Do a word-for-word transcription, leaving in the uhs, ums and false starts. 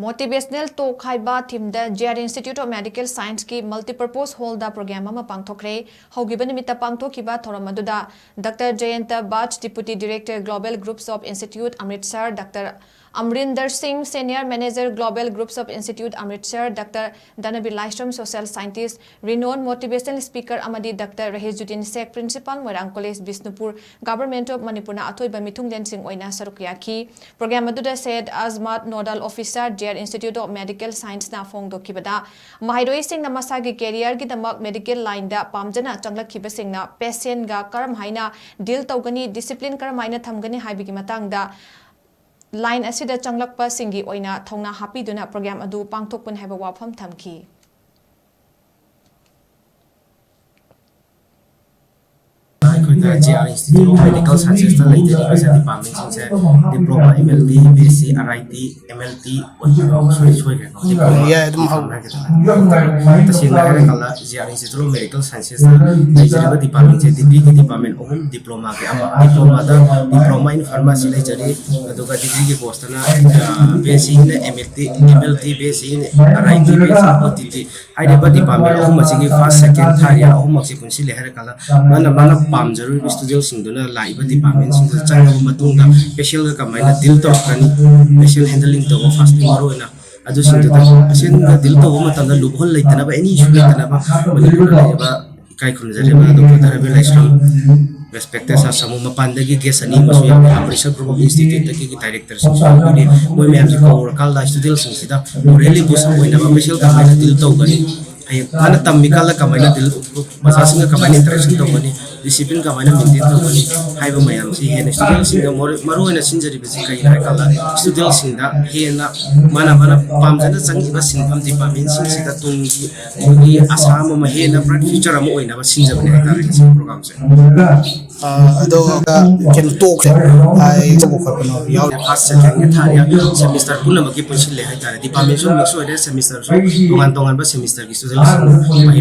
Motivational Talk ꯍꯥꯏꯕ themeꯗ J R Institute of Medical Scienceꯀꯤ multipurpose hallꯗ program ꯑꯃ ꯄꯥꯡꯊꯣꯛꯈ꯭ꯔꯦ꯫ ꯍꯧꯈꯤꯕ ꯅꯨꯃꯤꯠꯇ ꯄꯥꯡꯊꯣꯛꯈꯤꯕ ꯊꯧꯔꯝ ꯑꯗꯨꯗ Doctor Jayanta Bhatt, Deputy Director, Global Groups of Institute, Amritsar, Doctor Amrinder Singh, Senior Manager, Global Groups of Institute, Amritsar, Doctor Danabi Laishram, Social Scientist, renowned motivational speaker, ꯑꯃꯗꯤ Doctor Rahizuddin Sheikh, Principal, Moirang College, Bishnupur, Government of Manipurꯅ ꯑꯊꯣꯏꯕ ꯃꯤꯊꯨꯡꯂꯦꯟꯁꯤꯡ ꯑꯣꯏꯅ ꯁꯔꯨꯛ ꯌꯥꯈꯤ꯫ Program ꯑꯗꯨꯗ Syed Azmat, Nodal Officer, J R Institute of Medical Scienceꯅ ꯐꯣꯡꯗꯣꯛꯈꯤꯕꯗ, ꯃꯍꯩꯔꯣꯏꯁꯤꯡꯅ ꯃꯁꯥꯒꯤ careerꯒꯤꯗꯃꯛ medical lineꯗ ꯄꯥꯝꯖꯅ ꯆꯪꯂꯛꯈꯤꯕꯁꯤꯡꯅ patientꯒ ꯀꯔꯝ ꯍꯥꯏꯅ deal ꯇꯧꯒꯅꯤ, discipline ꯀꯔꯝ ꯍꯥꯏꯅ ꯊꯝꯒꯅꯤ ꯍꯥꯏꯕꯒꯤ ꯃꯇꯥꯡꯗ line ꯑꯁꯤꯗ ꯆꯪꯂꯛꯄꯁꯤꯡꯒꯤ ꯑꯣꯏꯅ ꯊꯧꯅꯥ ꯍꯥꯞꯄꯤꯗꯨꯅ program ꯑꯗꯨ ꯄꯥꯡꯊꯣꯛꯄꯅꯤ ꯍꯥꯏꯕ ꯋꯥꯐꯝ ꯊꯝꯈꯤ꯫ ꯑꯩꯈꯣꯏꯅ J R Institute of Medical Sciences ꯂꯩꯖꯔꯤꯕꯁꯦ departmentꯁꯤꯡꯁꯦ diploma, M L D, B S C, R I T, M L T ꯑꯣꯏꯕ ꯁꯣꯏ ꯁꯣꯏꯈ꯭ꯔꯦꯀꯣ꯫ Diploma ꯌꯥꯏ, ꯑꯗꯨꯝ ꯍꯧ꯫ ꯍꯥꯏꯒꯗ꯭ꯔꯥ? ꯇꯁꯦꯡꯅ ꯍꯥꯏꯔꯀꯥꯟꯗ J R Institute of Medical Sciences ꯂꯩꯖꯔꯤꯕ departmentꯁꯦ degreeꯒꯤ department ꯑꯍꯨꯝ, diplomaꯒꯤ ꯑꯃ, diplomaꯗ diploma in pharmacy ꯂꯩꯖꯔꯤ, ꯑꯗꯨꯒ degreeꯒꯤ courseꯇꯅ, ꯑ, B S Cꯒꯤꯅ M L T, M L T, B S Cꯒꯤꯅ R I T, B S C O T T, ꯍꯥꯏꯔꯤꯕ department ꯑꯍꯨꯝ ꯑꯁꯤꯒꯤ first, second, third year ꯑꯍꯨꯝꯃꯛꯁꯤ ꯄꯨꯟꯁꯤꯜꯂꯦ ꯍꯥꯏꯔꯀꯥꯟꯗ ꯃꯥꯅ, ꯃꯥꯅ ꯄꯥꯝꯖꯔꯨꯔꯤꯕ studentꯁꯤꯡꯗꯨꯅ ꯂꯥꯛꯏꯕ departmentꯁꯤꯡꯗꯨꯗ ꯆꯪꯉꯕ ꯃꯇꯨꯡꯗ patientꯒ ꯀꯃꯥꯏꯅ deal ꯇꯧꯔꯛꯀꯅꯤ, patient handling ꯇꯧꯕ first ꯃꯔꯨ ꯑꯣꯏꯅ ꯑꯗꯨꯁꯤꯡꯗꯨꯗ patientꯒ deal ꯇꯧꯕ ꯃꯇꯝꯗ loophole ꯂꯩꯇꯅꯕ, any issue ꯂꯩꯇꯅꯕ ꯃꯅꯤꯄꯨꯔꯗ ꯂꯩꯔꯤꯕ ꯏꯀꯥꯏ ꯈꯨꯝꯅꯖꯔꯤꯕ Doctor ꯙꯔꯃꯦ ꯂꯥꯏꯁ꯭ꯔꯝ, respected sir ꯁꯥꯃꯨ, ꯃꯄꯥꯟꯗꯒꯤ guest ꯑꯅꯤ ꯑꯃꯁꯨ ꯌꯥꯎꯏ, Amritsar Group of Instituteꯇꯒꯤ directorꯁꯤꯡꯁꯨ ꯌꯥꯎꯏ꯫ ꯃꯣꯏ ꯃꯌꯥꯝꯁꯤ ꯀꯧꯔꯀꯥꯟꯗ studentꯁꯤꯡꯁꯤꯗ morally boost ꯑꯣꯏꯅꯕ, patient ꯀꯃꯥꯏꯅ deal ꯇꯧꯒꯅꯤ, ꯍꯌꯦꯡ ꯃꯥꯅ ꯇꯝꯃꯤꯀꯥꯟꯗ ꯀꯃꯥꯏꯅ deal, ꯑꯣꯖꯥꯁꯤꯡꯒ ꯀꯃꯥꯏꯅ interaction ꯇꯧꯒꯅꯤ, discipline ꯀꯃꯥꯏꯅ maintain ꯇꯧꯒꯅꯤ ꯍꯥꯏꯕ ꯃꯌꯥꯝꯁꯤ ꯍꯦꯟꯅ studentꯁꯤꯡꯗ ꯃꯔꯨ-, ꯃꯔꯨꯑꯣꯏꯅ ꯁꯤꯟꯖꯔꯤꯕꯁꯤ ꯀꯔꯤꯒꯤꯅꯣ ꯍꯥꯏ ꯀꯥꯟꯗ studentꯁꯤꯡꯗ ꯍꯦꯟꯅ ꯃꯥꯅ, ꯃꯥꯅ ꯄꯥꯝꯖꯅ ꯆꯪꯈꯤꯕ ꯁꯤꯟꯐꯝ departmentꯁꯤꯡꯁꯤꯗ ꯇꯨꯡꯒꯤ ꯑꯩꯈꯣꯏꯒꯤ ꯑꯁꯥ ꯑꯃ, ꯍꯦꯟꯅ bright future ꯑꯃ ꯑꯣꯏꯅꯕ ꯁꯤꯟꯖꯕꯅꯤ ꯍꯥꯏꯇꯥꯔꯦ ꯉꯁꯤꯒꯤ programꯁꯦ꯫ ꯑ, ꯑꯗꯨꯒ ꯀꯩꯅꯣ ꯇꯣꯛꯈ꯭ꯔꯦ, ꯑꯩ ꯇꯧꯕ ꯈꯣꯠꯄꯅꯣ ꯌꯥꯎꯔꯦ꯫ First, second, third year semester ꯄꯨꯝꯅꯃꯛꯀꯤ ꯄꯨꯟꯁꯤꯜꯂꯦ ꯍꯥꯏꯇꯥꯔꯦ꯫ Departmentꯁꯨ mix ꯑꯣꯏꯔꯦ, semesterꯁꯨ ꯇꯣꯉꯥꯟ ꯇꯣꯉꯥꯟꯕ semesterꯒꯤ studentꯁꯤꯡ ꯃꯍꯩꯔꯣꯏ